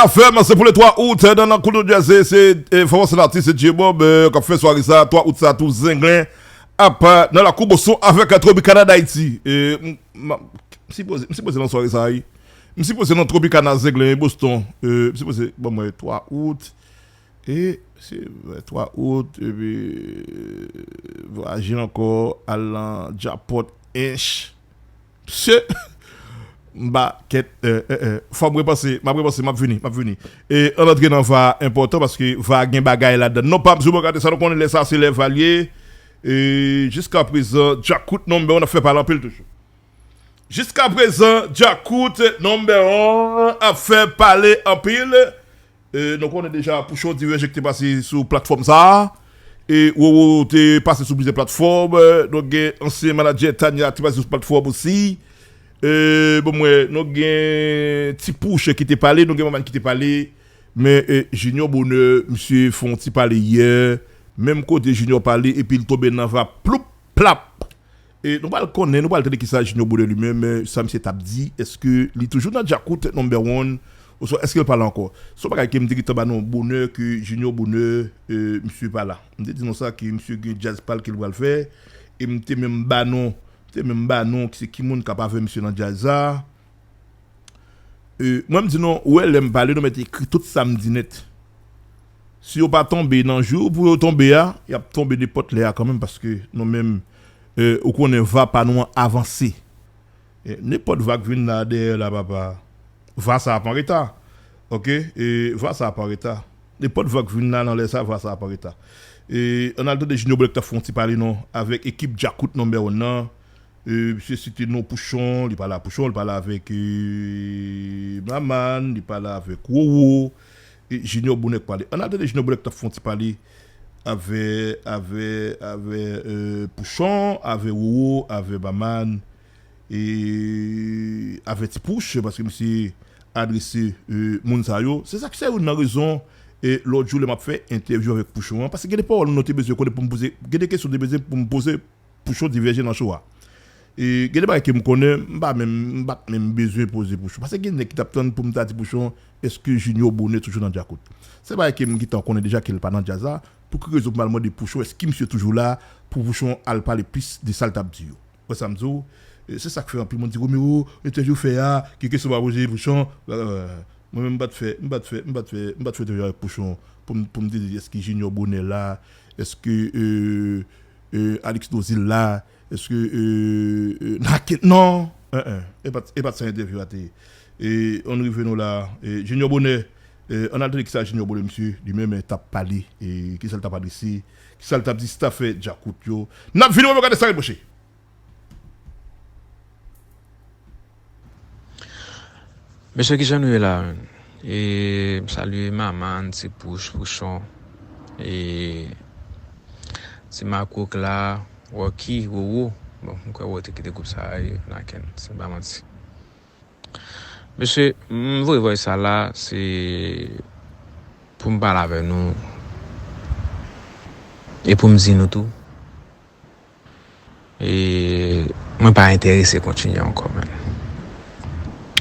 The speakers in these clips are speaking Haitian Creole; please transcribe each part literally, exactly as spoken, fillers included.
Afè, men se pou le twa out, nan, nan Kout Djaz, se, e, fòmasyon atis, se Djebob, e, k ap fè sware sa, twa out sa, tou Zenglen, ap, e, nan lakou Boston avèk, e, Tropicana d'Haïti. E, m, m, m sipoze, m sipoze nan sware sa, wi. M sipoze nan Tropicana Zenglen, Boston. E, m sipoze, bon, mwen, twa out. E, se, e, twa out, epi, e, vwaje ankò, al nan Djapòt, ench. Mesye, m pa kèt, e, e, e, fò m repanse, m ap repanse, m ap vini, m ap vini. E, ann antre nan va enpòtan paske va gen bagay ladan. Non pa m sou bon gade sa, nou konnen lè sa se lè va l ye. E, jiska prezan, Djakout number one ap fè pale anpil toujou. Jiska prezan, Djakout number one ap fè pale anpil. E, nou konnen deja Pouchon Divèje ki te pase sou platfòm sa a. E Roro te pase sou plizyè platfòm. E, nou gen ansyen manadjè Tania te pase sou platfòm osi. E, bon, mwen, nou gen Ti Pouch ki te pale, nou gen Manman ki te pale. Men, e, Junior Bonheur, misye fè yon ti pale yè. Menm kote Junior pale, epi l tonbe nan va ploup, plap. E nou pral konnen, nou pral tande kisa Junior Bonheur li menm, e, sa misye t ap di, èske li toujou nan Djakout number one, oswa èske l pa la ankò? Se yon bagay ke m te gentan ba nou bonè ke Junior Bonheur, e, misye pa la. M te di nou sa ke misye gen djaz pa l ke l pral fè, e m te menm ba nou, m te menm ba nou se ki moun k ap avè misye nan djaz la. E, mwen m di nou, ou wè lè m pale, nou mèt ekri tout sa m di nèt. Si yo pa tonbe nan jou pou yo tonbe a, y ap tonbe nenpòt lè a kanmenm, paske nou menm, e, ou konnen va pa nou an avanse. E, nenpòt va k vin la dèyè la, papa, va sa ap an reta. Oke? E, va sa ap an reta. Nenpòt va k vin la nan lè sa, va sa ap an reta. E, ann al tande Junior Bonheur k t ap fè yon ti pale non, avèk ekip Djakout number one nan. E, misye site non Pouchon, li pale a Pouchon, li pale avèk, e, Maman, li pale avèk Roro, e Junior Bonheur k pale. Ann al tande Junior Bonheur k t ap fè yon ti pale avè, avè, avè, e, Pouchon, avè Roro, avè Maman, e avè Ti Pouch, paske misye adrese, e, moun sa yo. Se sa k se youn nan rezon, e, lòt jou lè m ap fè entèvyou avèk Pouchon an, paske gen de pawòl nou te bezwen konnen pou m poze, gen de kesyon te bezwen pou m poze Pouchon Divèje nan cho a. E gen de bagay ke m konnen, m pa menm, m pa t menm bezwen poze Pouchon. Paske gen nèg ki t ap tann pou m ta di Pouchon, èske Junior Bonheur toujou nan Djakout? Se bagay ke m gentan konnen deja ke l pa nan djaz la. Pou ki rezon pou m al mande Pouchon, èske misye toujou la, pou Pouchon al pale plis de sa l t ap di yo? Wè sa m di w? E se sa k fè anpil moun di, Romero, entèvyou w fè a, ki kesyon w pa poze Pouchon? Mwen menm m pa t fè, m pa t fè, m pa t fè, m pa t fè entèvyou avèk Pouchon pou m, pou m te di èske Junior Bonheur la, èske, e, e, Alix Dozil la, èske, e, e, Naken, non, en, en, e pa t, e pa t sa entèvyou a te ye. E, ann rive nou la, e, Junior Bonheur, e, ann al tande kisa Junior Bonheur, misye, li menm, e, t ap pale, e, kisa l t ap adrese, kisa l t ap di staf, e, Djakout yo. N ap vini, w ap gade sa rebwoche. Mesye, kijan nou ye la menm? E, m salye Maman, Ti Pouch, Pouchon, e, Ti Makout la, Rocky, Roro. Bon, m kwè Roro te kite gwoup sa a, e, Naken, si m pa manti. Mesye, m voye voice sa la, se pou m pale avè nou, e pou m di nou tou, e mwen pa enterese kontinye ankò, menm.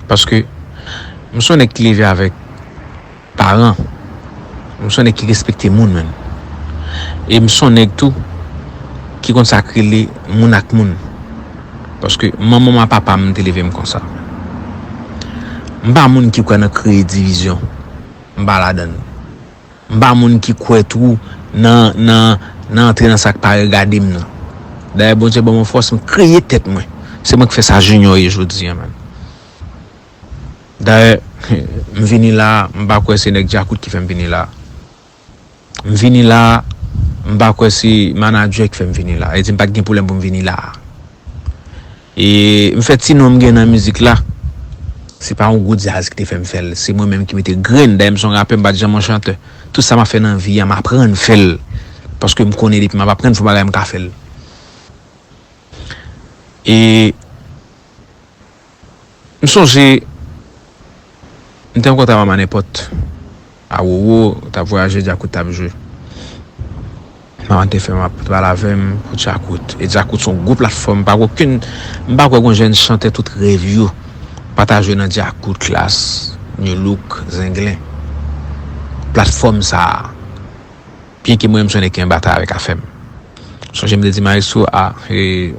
Paske m se yon nèg ki leve avèk paran. M se yon nèg ki respekte moun, menm. E m se yon nèg tou ki konn sa k rele moun ak moun. Paske manman m ak papa m te leve m konsa. M pa moun ki kwè nan kreye divizyon. M pa ladan l. M pa moun ki kwè tou nan, nan, nan antre nan sa k pa regade m nan. Dayè, Bondye ban mwen fòs, m kreye tèt mwen. Se mwen k fè sa Junior ye jodi a, menm. Dayè, m vini la, m pa kwè se nèg Djakout ki fè m vini la. M vini la, m pa kwè se manadjè ki fè m vini la. E di m pa t gen pwoblèm pou m vini la. E m fè ti non m gen nan mizik la. Se pa yon gwo djaz ki te fè m fè l. Se mwen menm ki mete grenn. Dayè, m se yon rapè, m pa t janm yon chantè. Tout sa m ap fè nan vi a, m aprann fè l. Paske m konnen depi m ap aprann fè yon bagay, m ka fè l. E m sonje, m te rankontre a Mama Nenpòt, a Roro, t ap vwayaje, Djakout t ap jwe. Mama te fè m ap pale avè m pou Djakout. E Djakout se yon gwo platfòm, m pa kwè okenn, m pa kwè gen yon jèn chantè tout rèv yo pa ta jwe nan Djakout, Klass, Nu Look, Zenglen. platfòm sa a. Byenke mwen menm se yon nèg ki an batay avèk afè m. Sonje m te di Maestro a, e,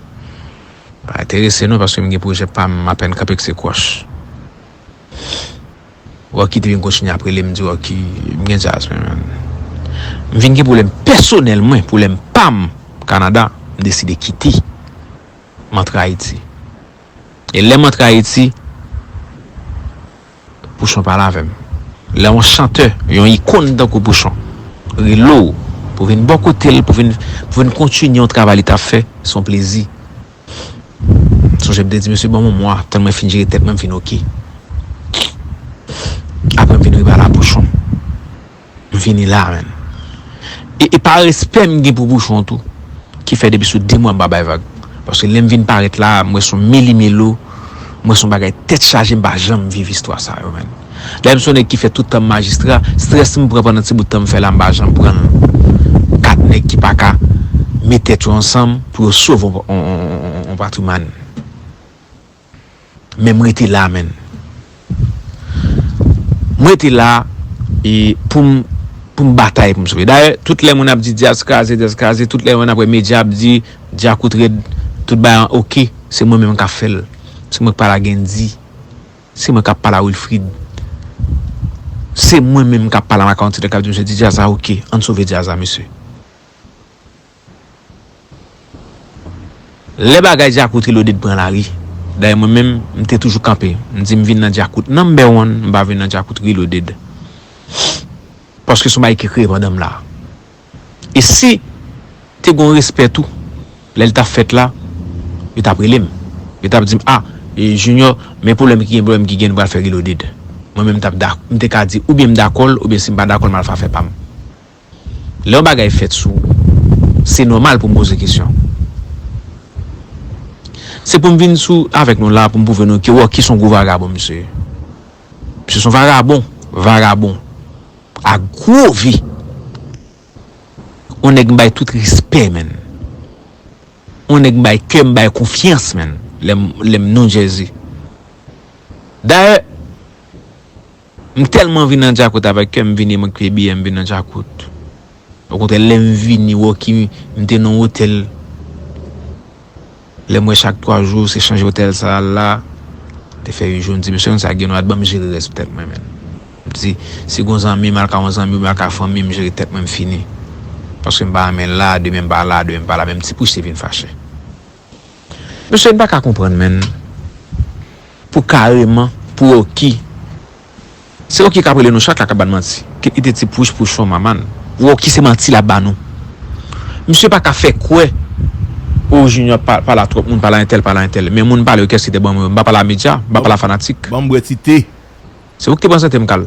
pa enterese non, paske m gen pwojè pa m, m apèn kanpe k se kwòch. Rocky te vin kontinye ap rele m, di Rocky, m gen djaz mwen, man. M vin gen pwoblèm pèsonèl mwen, pwoblèm pa m, Kanada, m deside kite. M antre Ayiti. E lè m antre Ayiti, Pouchon pale avè m. Lè yon chantè, yon ikòn tankou Pouchon, rele w pou vin bò kote l, pou vin, pou vin kontinye yon travay li t ap fè, se yon plezi. Sonje m te di mesye ban m yon mwa, tann mwen fin jere tèt mwen, m fin oke. Apre m vin repale a Pouchon. M vini la, menn. E, e pa respè m gen pou Pouchon tou, ki fè depi sou de mwa m pa bay vag. Paske lè m vin parèt la, m wè se yon melimelo, m wè se yon bagay tèt chaje, m pa janm viv istwa sa yo, menn. Dayè m se yon nèg ki fè tout tan m majistra, strès m pran pandan ti bout tan m fè la, m pa janm pran l. Kat nèg ki pa ka met tèt yo ansanm pou yo sove yon, yon, yon, yon, yon patrimwàn. Men m rete la, menn. M rete la, e pou m, pou m batay pou m sove. Dayè, tout lè moun ap di djaz kraze, djaz kraze, tout lè moun ap wè medya ap di Djakout rèd, tout bagay an oke, se mwen menm k ap fè l. Se mwen k pale a Gendji. Se mwen k ap pale a Wilfrid. Se mwen menm k ap pale a Mackenson k ap di mesye di djaz la oke, ann sove djaz la, mesye. Lè bagay Djakout Reloaded pran lari, dayè mwen menm, m te toujou kanpe. M di m vin nan Djakout number one, m pa vin nan Djakout Reloaded. Paske se yon bagay ki kreye pandan m la. E si te gen yon respè tou, lè l t ap fèt la, yo t ap rele m. Yo t ap di m, a, e Junior, men pwoblèm ki gen, pwoblèm ki gen, nou pral fè Reloaded. Mwen menm m t ap dak-, m te ka di, oubyen m dakò l, oubyen si m pa dakò l, m al fè afè pa m. Lè yon bagay fèt sou ou, se nòmal pou m poze kesyon. Se pou m vin sou avèk nou la pou m pwouve nou ke Rocky se yon gwo vagabon, mesye. Misye se yon vagabon, vagabon. A gwo vi. Yon nèg m bay tout respè, menn. Yon nèg m bay kè, m bay konfyans, menn. Lè m, lè m New Jersey. Dayè, M tèlman vin nan Djakout avèk kè m vini, mwen k peye biyè m vin nan Djakout. Okontrè, lè m vini, Rocky, m te nan yon otèl. Lè m wè chak twa jou, se chanje otèl sa a la. M te fè uit jou, m di, mesye, konn sa gen nou, at ban m jere rès tèt mwen, menn. M di, si gon zanmi, m al ka yon zanmi, m al ka fanmi, m jere tèt mwen, m fini. Paske m pa renmen la, demen m pa la, demen m pa la, menm ti Pouch te vin fache. Mesye, m pa ka konprann, menn. Pou kareman, pou Rocky. Se Rocky k ap rele nou chak la k ap ban manti. Kit kite ti Pouch, Pouchon, Maman. Rocky se manti l ap ba nou. Misye pa ka fè kwè, o Junior pa, pale a twòp moun, pale a entèl, pale a entèl. Men moun pale yo kès ki te ban mwen yo. M pa pale a medya, m pa pale a fanatik. Ban m bwè ti te. Se ou ki te prezante m, Carl.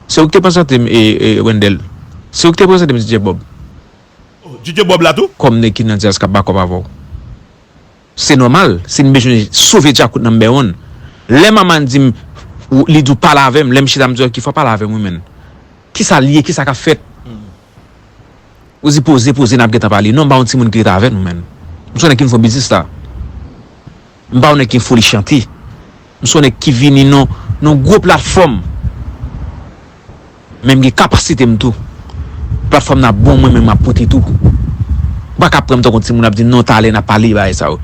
Se ou ki te prezante m, e, e, Wendell. Se ou ki te prezante m, D J Bob. Oh, D J Bob la tou? Kòm nèg ki nan djaz k ap bakòp avè w. Se nòmal, si n bezwen sove Djakout number one. Lè Maman di m, ou, li di w pale avè m, lè m chita m di, ok, fò w pale avè m wi, menn. Kisa l ye, kisa k ap fèt? Ou di poze, poze, n ap gentan pale. Non, m pa yon timoun ki rete avè nou, menn. M se yon nèg ki vin fè biznis la. M pa yon nèg ki foli chante. M se yon nèg ki vini nan, nan gwo platfòm. Men m gen kapasite m tou. Platfòm nan bon, mwen menm m ap pote tou. Ou pa ka pran m tankou timoun ap di non, talè n ap pale bagay sa yo.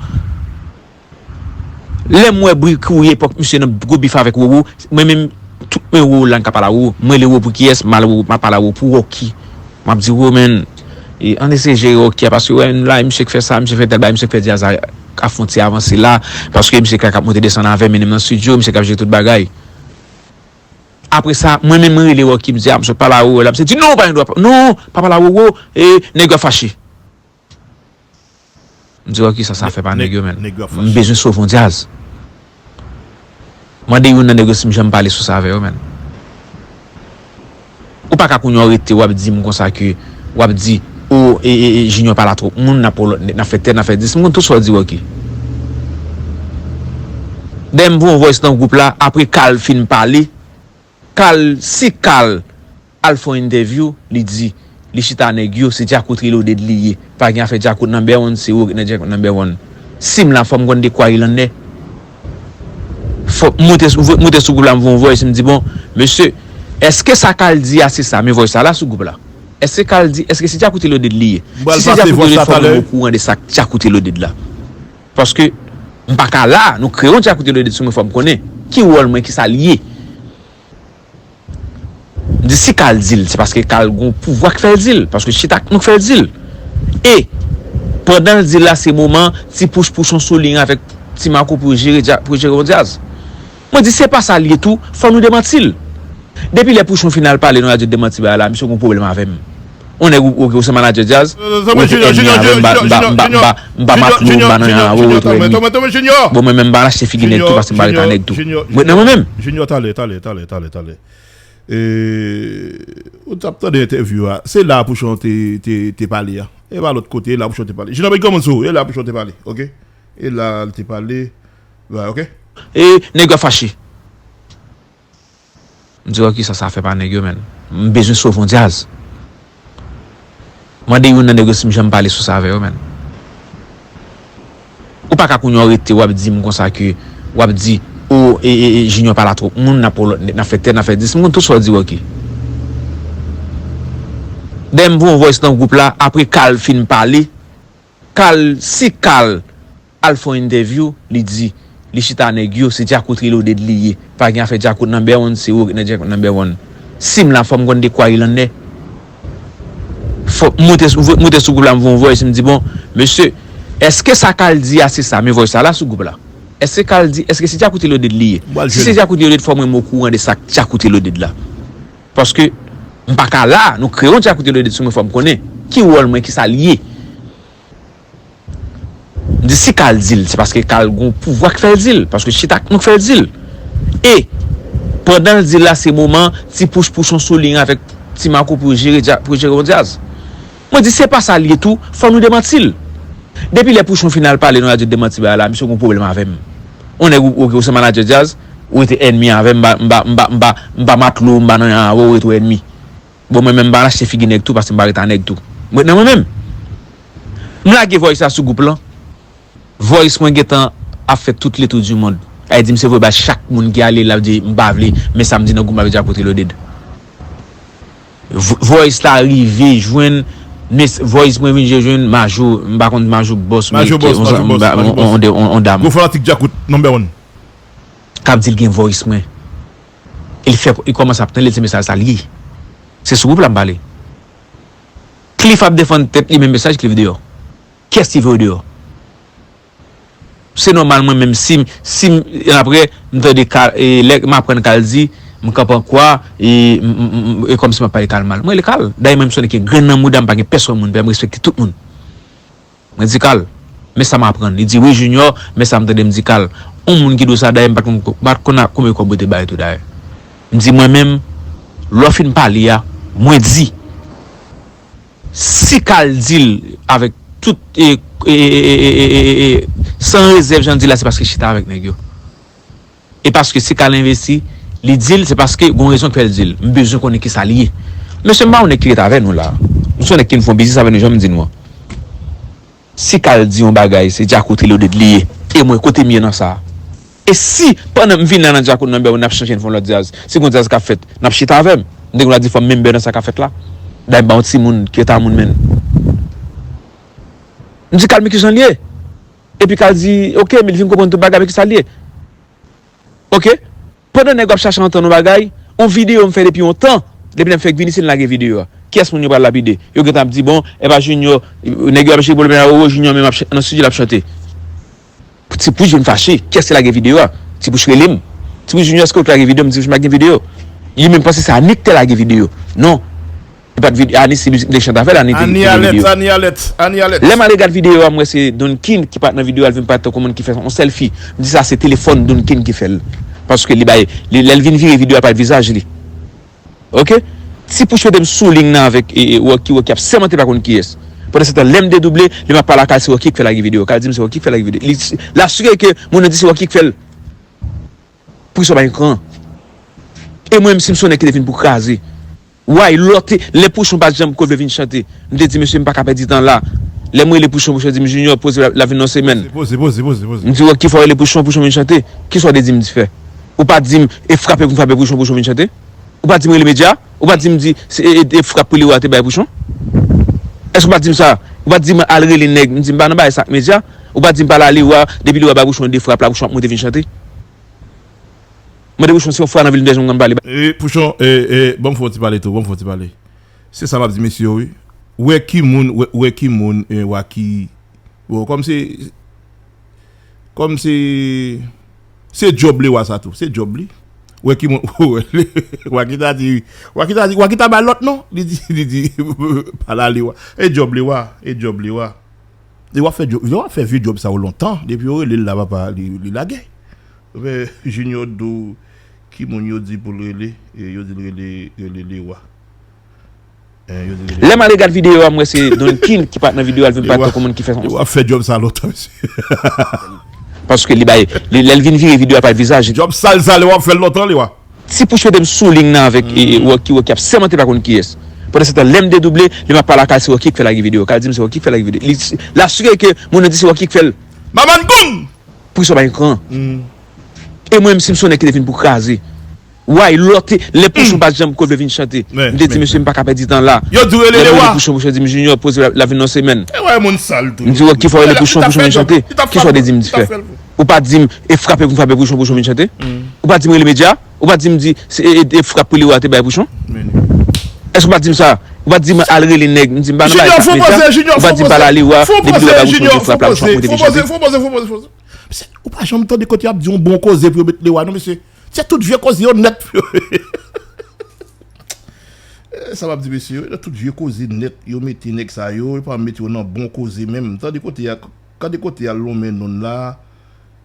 Lè m wè bri ki wouye epòk misye nan gwo bif avèk Roro, mwen menm, tout mwen Roro la, m ka pale a Roro. Mwen rele Roro pou kiyès, m al Roro, m ap pale a Roro pou Rocky. M ap di, Roro, menn, e, ann eseye jere Rocky a, paske wè, la, misye k fè sa, misye fè tèl bagay, misye k fè djaz la ap fè yon ti avanse la, paske misye k ap monte desann avè m, mennen m nan estidyo, misye k ap jere tout bagay. Apre sa, mwen menm, mwen rele Rocky, m di, a, m sot pale a Roro la, misye di, non, ou pa gen dwa, non, pa pale a Roro, e, nèg yo ap fache. M di, Rocky, sa, sa fè pa nèg yo, menn. M bezwen sove yon djaz. Mande youn nan nèg yo si m janm pale sou sa avè yo, menn. Ou pa ka kounye a w rete, w ap di m konsa ke, w ap di, o, e, e, e, Junior pale a twòp moun, n ap pran lòt nèg, n ap fè tèl, n ap fè dis. M konn tout sa w di, Rocky. Dayè, m voye yon voice nan gwoup la, apre Carl fin pale, Carl, si Carl al fè yon entèvyou, li di, li chita nèg yo, se Djakout Reloaded li ye. Pa gen afè Djakout number one, se ou ki nan Djakout number one. Si m la, fò m konn de kwa il en est. Fò m moute, moute sou gwoup la, m voye yon voice, m di, bon, mesye, Èske sa Carl di a se sa? Men voice sa la sou gwoup la. Èske Carl di, èske se Djakout e Loaded li ye? Si se Djakout e Loaded, fò mwen okouran de sa k Djakout e Loaded la. Paske m pa ka la, nou kreye yon Djakout e Loaded sou mwen, fò m konnen ki wòl mwen, ki sa l ye. M di si Carl di l, se paske Carl gon pouvwa k fè l di l, paske chita ak nou k fè l di l. E pandan l di l la, se moman ti pouch pouchon sou liy avèk ti Marco pou jere dja-, pou jere yon djaz. Mwen di se pa sa l ye tou, fò nou demanti l. Depi lè pouchon fin al pale nan radyo demanti bagay la, misye gon pwoblèm avè m. On nèg ou, ou, ou se manadjè djaz, ou rete ènmi avè m, m pa, m pa, m pa, m pa, m pa matlou, m pa nan, ou rete ènmi. Bon, mwen menm m pa achte figi nèg tou, paske m pa rete a nèg tou. Mwen nan mwen menm. Junior, talè, talè, talè, talè, talè. E, ou t ap tande entèvyou a. Se la Pouchon te, te, te pale a. E pa lòt kote, e la Pouchon te pale. Junior, bay kòmanse ou, e la Pouchon te pale, oke? E la, l te pale. Ba, oke? E nèg yo fache. M di, "Wè kisa sa fè pa nèg yo, menn. M bezwen sove yon djaz." Mande youn nan nèg yo si m janm pale sou sa avè yo, menn. Ou pa ka kounye a w rete, w ap di m konsa ke, w ap di, "O, e, e, e, Junior pale a twòp moun, n ap pran lòt nèg, n ap fè tèl, n ap fè dis." M konn tout sa w di, Rocky. Dayè, m voye yon voice nan gwoup la, apre Carl fin pale, Carl, si Carl al fè yon entèvyou, li di, li chita nèg yo, se Djakout Reloaded li ye. Pa gen afè Djakout number one, se ou ki nan Djakout number one. Si m la, fò m konn de kwa il en est. Fò m moute, moute sou gwoup la, m voye yon voice, m di, "Bon, mesye, èske sa Carl di a se sa?" Men voice sa la sou gwoup la. Èske Carl di, èske se Djakout Reloaded li ye? Si se Djakout Reloaded, fò mwen m okouran de sa k Djakout Reloaded la. Paske m pa ka la, nou kreye yon Djakout Reloaded sou mwen, fò m konnen ki wòl mwen, ki sa l ye. M di si Carl di l, se paske Carl gon pouvwa k fè l di l, paske chita ak nou k fè l di l. E pandan l di l la, se moman ti pouch pouchon sou liy avèk ti Marco pou jere dja-, pou jere yon djaz. Mwen di se pa sa l ye tou, fò nou demanti l. Depi lè pouchon fin al pale nan radyo demanti bagay la, misye gon pwoblèm avè m. On nèg ou, ou, ou se manadjè djaz, ou rete ènmi avè m, m pa, m pa, m pa, m pa, m pa matlou, m pa nan, ou rete ènmi. Bon, mwen menm, m pa achte figi nèg tou, paske m pa rete a nèg tou. Mwen nan mwen menm. M lage voice sa sou gwoup lan. Voice mwen gentan ap fè tout le tour du monde. Ay di m se voye bay chak moun ki ale, l ap di m pa vle, men sa m di nan gwoup m avè Djakout Reloaded. Vo-, voice la rive jwenn, men voice mwen vin jwenn Major, m pa konn Major Boss, men Major Boss, Major Boss, Major Boss. On, on, on dam. Gwo fanatik Djakout, number one. K ap di l gen voice mwen. E l fè, li kòmanse ap tande l, se mesaj sa l ye. Se sou gwoup la m pale. Cliff ap defann tèt li, men mesaj Cliff deyò. Kiyès ki voye w deyò? Se nòmal mwen menm si m, si m, apre, m tande Carl, e, lè m aprann Carl di, m kanpe an kwa, e, m, m, m, e kòmsi m ap pale Carl mal. Mwen rele Carl. Dayè mwen m sonnen ke grenn nan mouda m pa gen pèsonn moun, m respekte tout moun. Mwen di Carl, men sa m aprann. Li di, "Wi, Junior, men sa m tande." M di Carl, on moun ki di w sa, dayè, m pa t konn, m pa t konn a konbyen kòb ou te bay tou, dayè. M di, mwen menm, lè w fin pale a, mwen di, si Carl di l avèk tout, e, e, san rezèv, jan l di la, se paske chita avèk nèg yo. E paske si Carl envesti, li di l, se paske gon rezon k fè l di l. M bezwen konnen ki sa l ye. Mesye, m pa yon nèg ki ret avè nou la. M se yon nèg ki vin fè yon biznis avè nou, jan m di nou an. Si Carl di yon bagay, se Djakout Reloaded li ye. E mwen, kote m ye nan sa a? E si, pandan m vin la nan Djakout nan Bèwo, n ap chanje, n fè yon lòt djaz, si gon djaz k ap fèt, n ap chita avè m. M te gen dwa di fò m menm bè nan sa k ap fèt la. Dayè m pa yon timoun ki ret a moun, menn. M di Carl, men ki jan l ye? Epi Carl di, oke, men li vin konprann tout bagay, men ki sa l ye? Oke? Pandan nèg yo ap chache antann yon bagay, yon videyo m fè depi yon tan, depi lè m fèk vini, se m lage videyo a. Kiyès moun yo pral lapide? Yo gentan ap di, bon, e pa Junior, nèg yo ap chèche pwoblèm la, o, Junior menm ap ch-, nan estidyo l ap chante. Ti Pouch vin fache, kiyès ki lage videyo a? Ti Pouch rele m. Ti Pouch, Junior, èske ou t lage videyo? M di, Ti Pouch, m pa gen videyo. Li menm panse se Annie ki te lage videyo. Non. E pa t vide-, Annie, se mizik m te chante avè l, Annie te, te gen videyo. Annie alèt, Annie alèt, Annie alèt. Lè m ale gad videyo a, m wè se Don King ki parèt nan videyo a, l vin parèt tankou moun ki fè yon sèlfi. M di sa se telefòn Don King ki fè l. Paske li bay, li, lè l vin vire videyo a, pa t vizaj li. Oke? Ti Pouch mete m sou liy nan avèk, e, e, Rocky, Rocky ap sèmante pa konn kiyès. Pandan se tan, lè m dedouble, lè m ap pale ak Carl, se Rocky ki fè lage videyo. Carl di m se Rocky ki fè lage videyo. Li, l asire ke moun nan di se Rocky ki fè l. Pou sa pa gen kran. E mwen menm, si m se yon nèg ki te vin pou kraze. Why, lòt, lè Pouchon pa t janm ko vle vin chante. M te di, mesye, m pa ka pèdi tan la. Lè m rele Pouchon, Pouchon di m, Junior, poze, l ap, l ap vin nan semèn. Poze, poze, poze, poze. M di, Rocky, fò w rele Pouchon, Pouchon vin chante. Kisa w te di m di fè? Ou pa di m, e frape pou m frape Pouchon, Pouchon vin chante? Ou pa di m rele medya? Ou pa di m di se e, e, e frap pou Lewa te bay Pouchon? Èske ou pa di m sa? Ou pa di m al rele nèg, m di m pa nan bagay sa ak medya? Ou pa di m pale a Lewa, depi Lewa bay Pouchon de frap la, Pouchon ap monte vin chante? Mande Pouchon si yon fwa nan vil m te janm konn pale. E, Pouchon, e, e, ban m fè yon ti pale tou, ban m fè yon ti pale. Se sa m ap di mesye yo, wi. Wè ki moun, wè, wè ki moun, e, Wacky, bon, kòm se, kòm se, se djòb Lewa sa tou, se djòb li. Wè ki moun, Wacky ta di, Wacky ta di, Wacky ta bay lòt non, li di, li di, pale a Lewa. E djòb Lewa, e djòb Lewa. Lewa fè djòb, Lewa fè vye djòb sa yo lontan, depi yo rele l la, papa, li, li lage. Men Junior di w ki moun yo di pou l rele, e yo di l rele, rele Lewa. Eh, yo di rele Lè m ale gad videyo a, m wè se Don King ki pa t nan videyo a, l vin pale tankou moun ki fè Lewa fè djòb sa lontan, mesye. Paske li bay, li, lè l vin vire videyo a pa vizaj li. Djòb sal sa, Lewa fè l lontan, Lewa. Ti Pouchon te m sou liy nan avèk e, e, Rocky, Rocky ap sèmante pa konn kiyès. Pandan se tan, lè m dedouble, li m ap pale ak Kal, se Rocky k fè lage videyo. Kal di m se Rocky k fè lage videyo. Li, l asire ke moun nan di se Rocky k fè l. Maman Goum! Pouchon bay kran. E mwen menm si m se yon nèg ki te vin pou kraze. Way, lòt, lè Pouchon pa t janm ko vle vin chante. M te di mesye m pa ka pèdi tan la. Yo di rele Lewa. Pouchon, Pouchon di m Junior, poze la, la vin nan semèn. E wè moun sal tou. M di Rocky fò rele Pouchon, Pouchon vin chante. Kisa w te di m di fè? Ou pa di m e frape pou m frape Pouchon, Pouchon vin chante? Ou pa di m rele medya? Ou pa di m di se e, e, e frap pou Lewa te bay Pouchon? Èske ou pa di m sa? Ou pa di m al rele nèg, m di m pa nan bagay sa ak medya? Ou pa di m pale a Lewa, depi Lewa bay Pouchon de frap la, Pouchon ap monte vin chante? Mesye, ou pa janm tande kote y ap di yon bon koze pou yo met Lewa non, mesye. Se tout vye koze yo nèt pou yo. Eh, sa m ap di mesye yo, nan tout vye koze nèt yo mete nèg sa yo, yo pa mete yo nan bon koze menm. Tande kote y a, tande kote y a lonmen non la,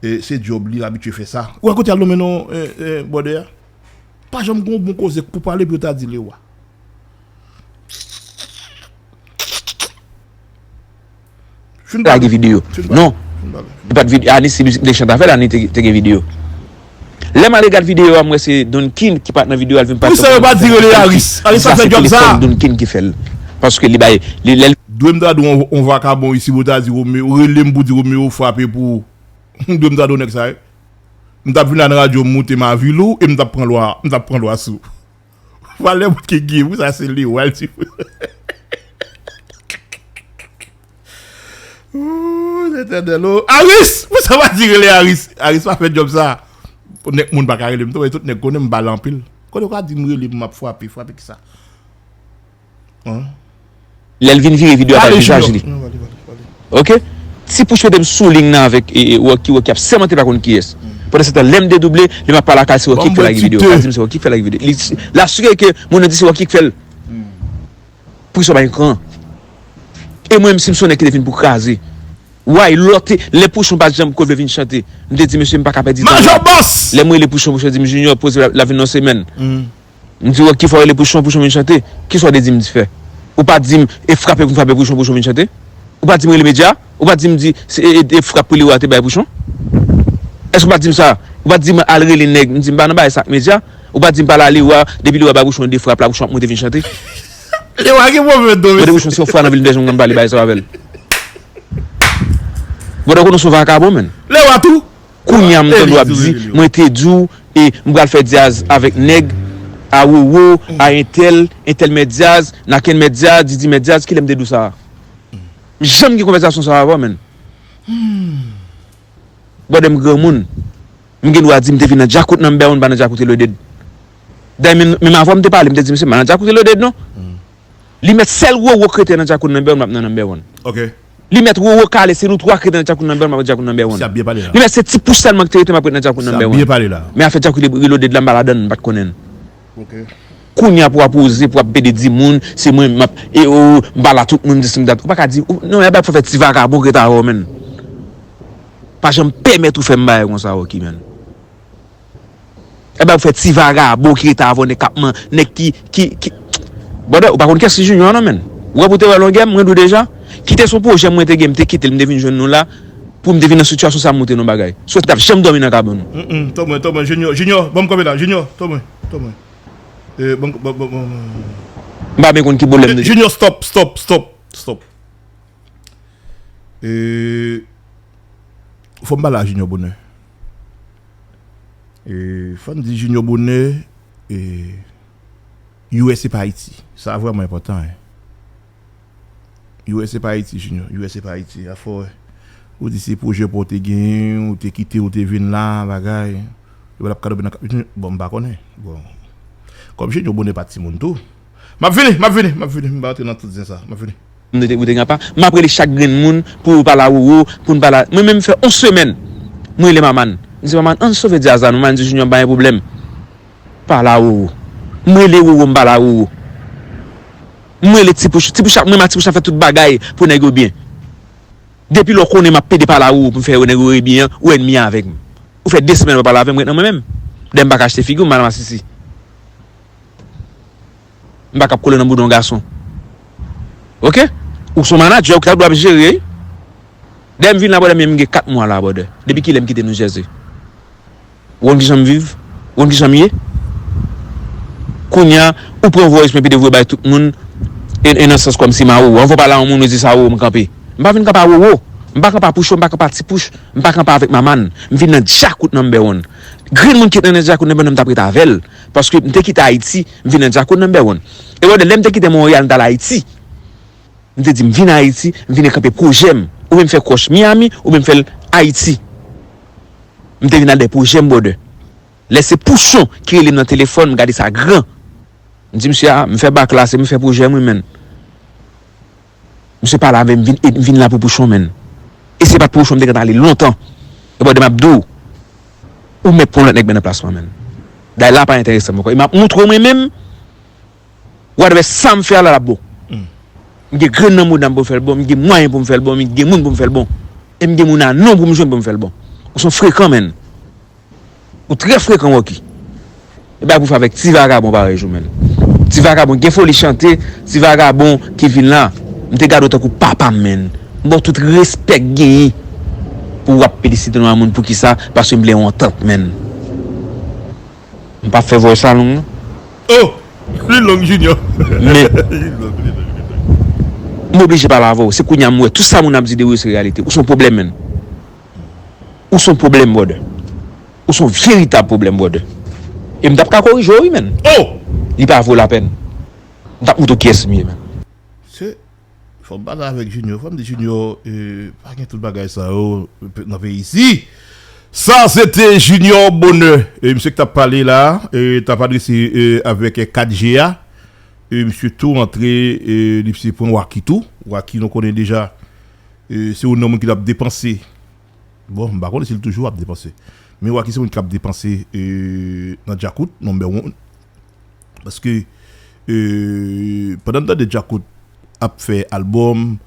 eh, se djòb li, l abitye fè sa. Ou wè kote y a lonmen non, eh, eh, bwòdè a? Pa janm gen yon bon koze pou pale pou yo ta di Lewa. Fin pale. Lage videyo. Fin pale. Non. Fin pale. Li pa t videyo. Anis, si mizik te chante avè l, Anis te, te gen videyo. Lè m ale gad videyo a, m wè se Don King ki pa t nan videyo a, l vin pale. Pou sa yo pa di rele Aris? Aris pa fè djòb sa. Don King ki fè l. Paske li bay, li, lè l Dwe m ta di w on, on vakabon isi, pou ta di Romeo, rele m pou di Romeo frape pou ou. Dwe m ta di w nèg sa, wi. M t ap vin la nan radyo, m moute Mavilou, e m t ap pran lwa, m t ap pran lwa sou. Valè moun ki gen pou sa se li, w al di. Ooh, Letènèl, oh. Aris! Pou sa pa di rele Aris. Aris pa fè djòb sa. Nèg moun pa ka rele m tou, e tout nèg konnen m bale anpil. Kote w ka di m rele m ap frape, frape kisa? Lè l vin vire videyo a pa vizaj li. Ok? Ti Pouchon te m sou liy nan avèk e, e, Rocky, Rocky ap sèmante pa konn kiyès. Pandan se tan, lè m dedouble, li m ap pale ak Kal, se Rocky k fè lage videyo. Kal di m se Rocky k fè lage videyo. Li, l asire ke moun nan di se Rocky k fè l. Pouchon bay kran. E mwen menm si m se yon nèg ki te vin pou kraze. Way, lòt, lè Pouchon pa t janm ko vle vin chante. M te di mesye m pa ka pèdi tan. Majò Bòs! Lè m rele Pouchon, Pouchon di m Junior, poze la, la vin nan semèn. M di, Rocky, fò rele Pouchon, Pouchon vin chante. Kisa w te di m di fè? Ou pa di m, e frape pou m frape Pouchon, Pouchon vin chante? Ou pa di m rele medya? Ou pa di m di, se, e, e, e frap pou Lewa te bay Pouchon? Èske ou pa di m sa? Ou pa di m al rele nèg, m di m pa nan bagay sa ak medya? Ou pa di m pale a Lewa, depi Lewa bay Pouchon de frap la, Pouchon ap monte vin chante? Lewa gen pwoblèm do, mesye. Mande Pouchon si yon fwa nan vil m te janm konn pale bagay sa avè l. Bwòdè, konnen w se yon vakabon, menn. Lewa tou. Kounye a m tande w ap di, mwen te di w, e m pral fè dyaz avèk nèg, a Wowo, a entèl, entèl mèt dyaz, Naken mèt dyaz, Didi mèt dyaz, kilè m te di w sa? M janm gen konvèsasyon sa avè w, menn. Bwòdè, m granmoun. M gen dwa di m te vin nan djakout nan m bè w, m pa nan djakout Eloded. Dayè, menm, menm avè w m te pale, m te di, mesye, m pa nan djakout Eloded, non. Li mèt sèl Roro k rete nan djakout number one, m ap nan number one. Ok. Li mèt Roro Kale, se nou twa k rete nan djakout number one, m ap nan djakout number one. Misye ap byen pale la. Li mèt se Ti Pouch sèlman ki te rete, m ap rete nan djakout number one. Misye ap byen pale la. Men afè djakout Reloaded la, m pa ladann, m pa t konnen. Ok. Kounye a pou w ap oze, pou w ap pede di moun, se mwen, m ap, e o, m pa la tout moun, m di si m dat. Ou pa ka di, ou, non, e bagay pou fè ti vakabon k rete avè w, menn. Pa janm pèmèt ou fè m bagay konsa, ok, menn. Ebyen, ou fè ti vagabon ki rete avè w, nèg k ap man, nèg ki, ki, ki. Brother, ou pa konn kiyès ki Junior non, menn. Ou wè pou te wè longè m, mwen di w deja. Kite se yon pwojè mwen te gen, m te kite l, m te vin jwenn nou la. Pou m te vin nan sitiyasyon sa, m montre nou bagay. Sinon, m t ap janm dòmi nan kabann ou. Mm, mm, tò mwen, tò mwen, Junior, Junior, ban m kanpe la, Junior, tò mwen, tò mwen. Eh, ban m, ban m, ban m, ban m. M pa byen konn ki pwoblèm de. Junior, stop, stop, stop, stop. Eh, fò m pale a Junior bonè. E, fò n di Junior bonè, e, U S se pa Ayiti. Sa vrèman enpòtan, wi. U S se pa Ayiti, Junior. U S se pa Ayiti. Afè w, ou di se pwojè pa w te genyen, ou te kite, ou te vin la, bagay. Yo pa t ap ka domi nan kap. Bon, m pa konnen. Bon. Kòm Junior Bonè pa timoun tou. M ap vini, m ap vini, m ap vini. M pa rantre nan tout zen sa. M ap vini. M te, ou te gen apa? M ap rele chak grenn moun pou yo pale a Roro, pou n pale a, mwen menm fè yon semèn. Mwen rele Maman. M di Maman, ann sove djaz la, nou, Maman di Junior, m pa gen pwoblèm. Pale a Roro. M rele Roro, m pale a Roro. M rele Ti Pouch, Ti Pouch ap, mwen, ma Ti Pouch ap fè tout bagay pou nèg yo byen. Depi lè w konnen m ap pede pale a Roro pou m fè nèg yo rebyen an, ou ènmi avèk m. Ou fè de semèn w pa pale avè m, ret nan mwen menm. Dayè m pa ka achte figi w, m pa nan masisi. M pa ka ap kole nan bouda yon gason. Oke? Ou se yon manadjè, ou ki ta dwe ap jere, wi. Dayè m vin la, brother, men m gen kat mwa la, brother. Depi kilè m kite New Jersey? Ou konn kijan m viv? Ou konn kijan m ye? Kounye a, ou pran voice mwen epi devoye bay tout moun, e, e nan sans kòmsi m a Roro. Anvan w pale a yon moun, ou di se a Roro m kanpe. M pa vin kanpe a Roro. M pa kanpe a Poucho, m pa kanpe a Ti Pouch, m pa kanpe avèk Maman. M vin nan djakout number one. Grenn moun ki te nan djakout number one, m t ap ret avè l. Paske m te kite Ayiti, m vin nan djakout number one. E brother, lè m te kite Monreyal, m t al Ayiti. M te di, m vin Ayiti, m vin kanpe pwojè m. Oubyen m fè kwòch Miami, oubyen m fè l Ayiti. M te vin al dèyè pwojè m, brother. Lè se Pouchon ki rele m nan telefòn, m gade sa gran. M di, "Mesye, a, m fè bak la, se m fè pwojè m, wi, menn." Misye pale avè m, vin, e, vin la pou Pouchon, menn. E se pa t Pouchon, m te gentan ale lontan. E brother, m ap di w, ou mèt pran lòt nèg men nan plas mwen, menn. Dayè la pa enterese m ankò. E m ap montre w mwen menm, whatever sa m fè a la, l ap bon. M gen grenn nan mouda m pou m fè l bon, m gen mwayen pou m fè l bon, m gen moun pou m fè l bon. E m gen moun a non pou m jwenn pou m fè l bon. Ou se yon frekan, menn. Ou trè frekan, Rocky. E bagay pou fè avèk ti vagabon parèy ou, menn. Ti vagabon gen foli chante, ti vagabon ki vin la. M te gade w tankou papa m, menn. M ba w tout respè k genyen pou w ap felisite yon moun. Poukisa? Paske m vle yon antant, menn. M p ap fè voice la long, non. Oh! Li long, Junior. Men, li long, li long, li long. M oblije pale avè w. Se kounye a m wè tout sa moun ap di de ou yo se reyalite. Ou se yon pwoblèm, menn. Ou se yon pwoblèm, brother. Ou se yon veritab pwoblèm, brother. E m t ap ka korije w, wi, menn. Oh! Li pa vo lapèn. M t ap montre w kiyès m ye, menn. Se, fò m pale avèk Junior. Fò m di Junior, eh, pa gen tout bagay sa yo nan peyi isi. Sa se te Junior Bonheur. E misye ki t ap pale la, e t ap adrese, eh, avèk, eh, kat G a. E misye tou rantre, eh, li misye pran Wacky tou. Wacky, nou konnen deja, eh, se yon nonm ki t ap depanse. Bon, m pa konnen si l toujou ap depanse. Men Wacky se moun k ap depanse, eh, nan djakout, number one. Paske, eh, pandan m tande djakout ap fè album,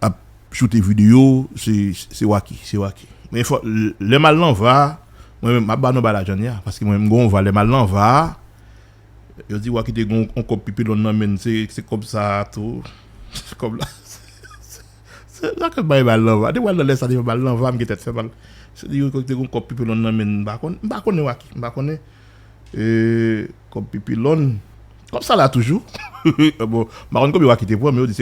ap choute videyo, se, se Wacky, se Wacky. Men fò, lè m al nan va, mwen menm, m ap ba nou bagay la jan li a, paske mwen menm, m gen yon va, lè m al nan va, yo di Wacky te gen yon, yon kòb pipilòn nan men l, se, se kòb sa a tou. Kòb la, se, se, sa ke bay mal nan va. Depi w al nan lè sa, depi w al nan va, m gen tèt fè mal. Se di yo te gen yon kòb pipilòn nan men l, m pa konn, m pa konnen Wacky, m pa konnen. E, kòb pipilòn. Kòb sa la toujou. Bon, m pa konn konbyen Wacky te pran, men yo di